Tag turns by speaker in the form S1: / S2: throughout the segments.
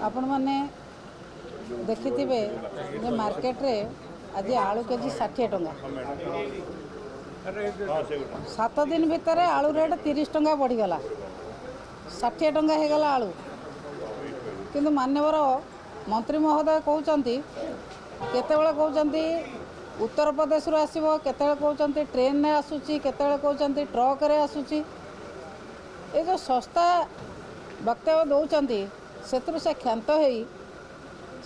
S1: ଆପଣମାନେ ଦେଖିଥିବେ ଯେ ମାର୍କେଟରେ ଆଜି ଆଳୁ କେଜି 60 ଟଙ୍କା। 7 ଦିନ ଭିତରେ ଆଳୁ ରେଟ୍ 30 ଟଙ୍କା ବଢ଼ିଗଲା, 60 ଟଙ୍କା ହେଇଗଲା ଆଳୁ। କିନ୍ତୁ ମାନ୍ୟବର ମନ୍ତ୍ରୀ ମହୋଦୟ କହୁଛନ୍ତି, କେତେବେଳେ କହୁଛନ୍ତି ଉତ୍ତରପ୍ରଦେଶରୁ ଆସିବ, କେତେବେଳେ କହୁଛନ୍ତି ଟ୍ରେନରେ ଆସୁଛି, କେତେବେଳେ କହୁଛନ୍ତି ଟ୍ରକରେ ଆସୁଛି। ଏ ଯେଉଁ ଶସ୍ତା ବକ୍ତବ୍ୟ ଦେଉଛନ୍ତି, ସେଥିରୁ ସେ କ୍ଷାନ୍ତ ହେଇ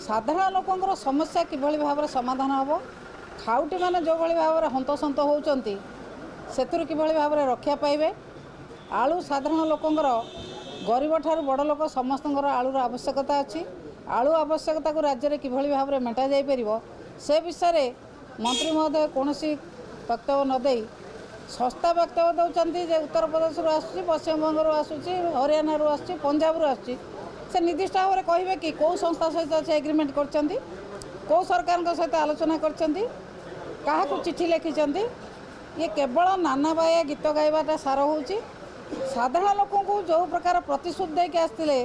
S1: ସାଧାରଣ ଲୋକଙ୍କର ସମସ୍ୟା କିଭଳି ଭାବରେ ସମାଧାନ ହେବ, ଖାଉଟିମାନେ ଯେଉଁଭଳି ଭାବରେ ହନ୍ତସନ୍ତ ହେଉଛନ୍ତି ସେଥିରୁ କିଭଳି ଭାବରେ ରକ୍ଷା ପାଇବେ। ଆଳୁ ସାଧାରଣ ଲୋକଙ୍କର, ଗରିବ ଠାରୁ ବଡ଼ ଲୋକ ସମସ୍ତଙ୍କର ଆଳୁର ଆବଶ୍ୟକତା ଅଛି। ଆଳୁ ଆବଶ୍ୟକତାକୁ ରାଜ୍ୟରେ କିଭଳି ଭାବରେ ମେଣ୍ଟା ଯାଇପାରିବ, ସେ ବିଷୟରେ ମନ୍ତ୍ରୀ ମହୋଦୟ କୌଣସି ବକ୍ତବ୍ୟ ନ ଦେଇ ଶସ୍ତା ବକ୍ତବ୍ୟ ଦେଉଛନ୍ତି ଯେ ଉତ୍ତରପ୍ରଦେଶରୁ ଆସୁଛି, ପଶ୍ଚିମବଙ୍ଗରୁ ଆସୁଛି, ହରିୟାଣାରୁ ଆସୁଛି, ପଞ୍ଜାବରୁ ଆସୁଛି। ସେ ନିର୍ଦ୍ଦିଷ୍ଟ ଭାବରେ କହିବେ କି କେଉଁ ସଂସ୍ଥା ସହିତ ସେ ଏଗ୍ରିମେଣ୍ଟ କରିଛନ୍ତି, କେଉଁ ସରକାରଙ୍କ ସହିତ ଆଲୋଚନା କରିଛନ୍ତି, କାହାକୁ ଚିଠି ଲେଖିଛନ୍ତି? ଇଏ କେବଳ ନାନା ବାୟା ଗୀତ ଗାଇବାଟା ସାର ହେଉଛି। ସାଧାରଣ ଲୋକଙ୍କୁ ଯେଉଁ ପ୍ରକାର ପ୍ରତିଶ୍ରୁତି ଦେଇକି ଆସିଥିଲେ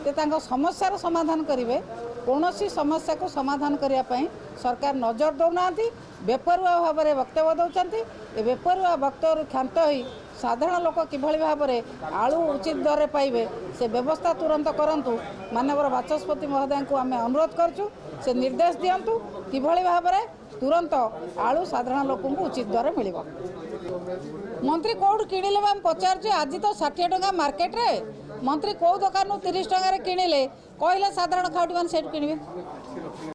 S1: ଯେ ତାଙ୍କ ସମସ୍ୟାର ସମାଧାନ କରିବେ, କୌଣସି ସମସ୍ୟାକୁ ସମାଧାନ କରିବା ପାଇଁ ସରକାର ନଜର ଦେଉନାହାନ୍ତି। ବେପରୁଆ ଭାବରେ ବକ୍ତବ୍ୟ ଦେଉଛନ୍ତି। ଏ ବେପରୁଆ ବକ୍ତବ୍ୟରୁ କ୍ଷାନ୍ତ ହୋଇ ସାଧାରଣ ଲୋକ କିଭଳି ଭାବରେ ଆଳୁ ଉଚିତ ଦରରେ ପାଇବେ, ସେ ବ୍ୟବସ୍ଥା ତୁରନ୍ତ କରନ୍ତୁ। ମାନ୍ୟବର ବାଚସ୍ପତି ମହୋଦୟଙ୍କୁ ଆମେ ଅନୁରୋଧ କରୁଛୁ, ସେ ନିର୍ଦ୍ଦେଶ ଦିଅନ୍ତୁ କିଭଳି ଭାବରେ ତୁରନ୍ତ ଆଳୁ ସାଧାରଣ ଲୋକଙ୍କୁ ଉଚିତ ଦରରେ ମିଳିବ। ମନ୍ତ୍ରୀ କେଉଁଠୁ କିଣିଲେ ବା ଆମେ ପଚାରୁଛୁ। ଆଜି ତ 60 ଟଙ୍କା ମାର୍କେଟରେ, ମନ୍ତ୍ରୀ କେଉଁ ଦୋକାନରୁ 30 ଟଙ୍କାରେ କିଣିଲେ କହିଲେ ସାଧାରଣ ଖାଉଟିମାନେ ସେଇଠୁ କିଣିବେ।